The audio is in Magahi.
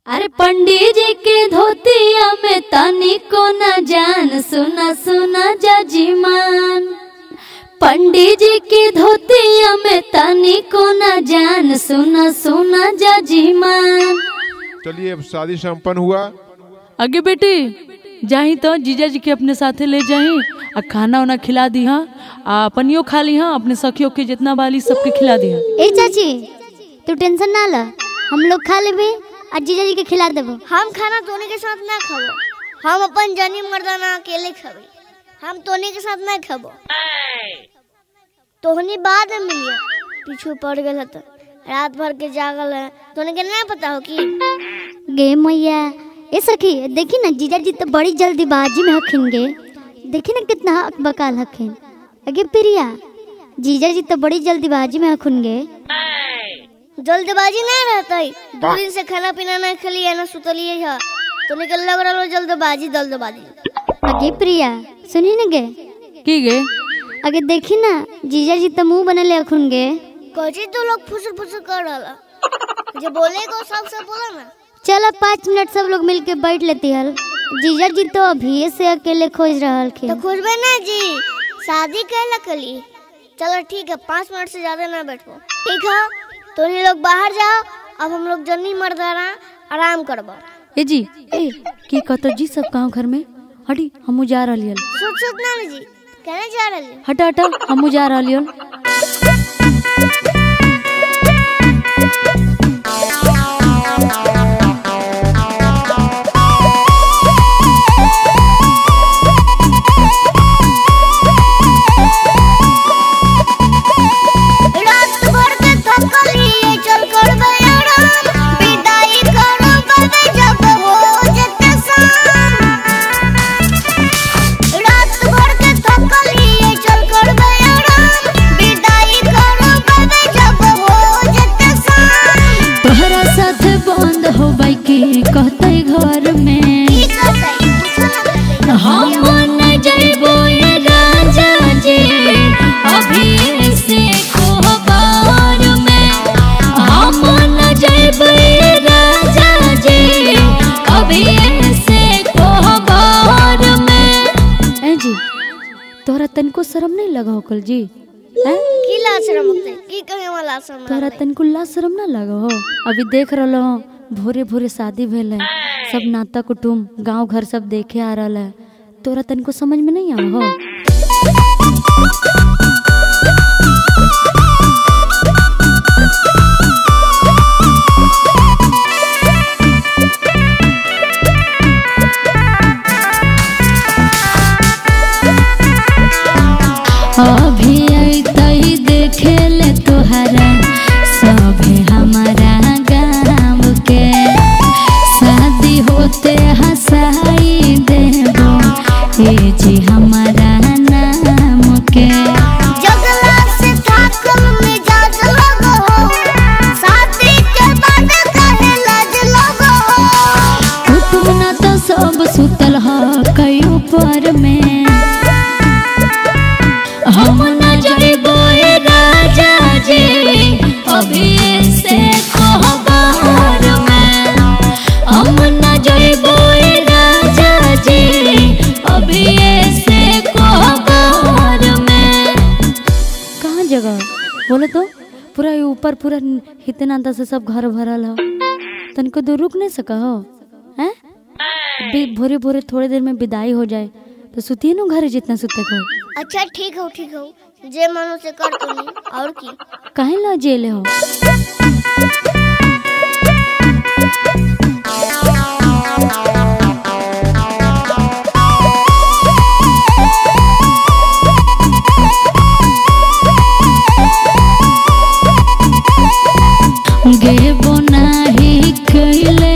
अरे पंडित जी के धोतिया में तनी को न जान, सुना सुना जजीमान। पंडित जी के धोतिया में तनी को न जान, सुना सुना जजीमान। चलिए अब शादी संपन्न हुआ। आगे बेटी जाही तो जीजा जी के अपने साथे ले जाही आ खाना उना खिला दी हाँ, आ अपनियो खा ली हाँ, अपने सखियों के जितना बाली सबके खिला दी हाँ। ए चाची तू टेंशन ना ला, हम लोग खा लेबे आ जीजा जी के खिला देबो। हम खाना तोने के साथ ना खाबो, हम अपन जनी मर्दाना अकेले खाबे, हम तोने के साथ ना खाबो। तोहनी बाद में मिलिया, पीछू पड़ गए तो रात भर के जागल है, तोने के ना पता हो कि गे मैया। ए सखी देखी ना जीजा जी तो बड़ी जल्दीबाजी में हखिन गे, देखी ना कितना अकबकाल हखिन। अगे प्रिया जीजा जी तो बड़ी जल्दीबाजी में हखुन गे। जल्दबाजी नहीं रहता है, 2 दिन से खाना पीना नहीं खलिए ना सुतलिए है, तो निकल लग रहा जल्दबाजी जल्दबाजी। अगे प्रिया सुनी न गे की गे? अगे देखी ना जीजा जी तो मुंह बनले हखुन गे। कची तो लोग फुसुर फुसुर कर रहा, जो बोले को सब सब बोला ना। चलो 5 मिनट सब लोग मिलके बैठ लेती हल, जीजा जी तो अभी से अकेले खोज रहा तो खोजबे ना जी, शादी कैला कली। चलो ठीक है 5 मिनट से ज्यादा ना बैठो, ठीक है? तो ये लोग बाहर जाओ, अब हम लोग जनी मर्दाना आराम करबो। ए जी ए की कहतो जी सब गांव घर में हटी, हमू जा रहलियल। सुत सुत ना जी कहने जा रहलियल, हटा हटा हमू जा रहलियल। कहते घर में हम न जइबो राजा जी अभी से कोहबर में, हम न जइबो राजा जी अभी से कोहबर में। ए जी तोरा तनको शर्म नहीं लगा हो कल जी? की ला शर्म होते की कहे वाला शर्म? तोरा तनको ला शर्म ना लगा हो? अभी देख रहलो हो भोरे भोरे शादी भेल है, सब नाता कुटुम गांव घर सब देखे आ रहा है, तोरा तनको समझ में नहीं आवा हो? अभी अतई देखे ले तोहरा सभे हमारा गाँव के, शादी होते हंसाई देबो ए जी हमारा नाम के। जगला से थाकल मिजाज लगो हो, शादी के बाद काहे लाज लगो हो। कुटुम ना तो सब सुतल ह कई ऊपर में, हम न जइबो राजा जी अभी से कोहबर में, हम न जइबो राजा जी अभी से कोहबर में। कहाँ जगह बोलो तो पूरा ऊपर पूरा इतना अंदर से सब घर भरल हो, तनको दूर रुक नहीं सका हो हैं? भोरे भोरे थोड़ी देर में विदाई हो जाए तो सुतिए ना घर जितना सुते को। अच्छा ठीक हो ठीक हो, जे मनो से कर तो नहीं और की काहे ला जेले हो? गे बोनाही कैले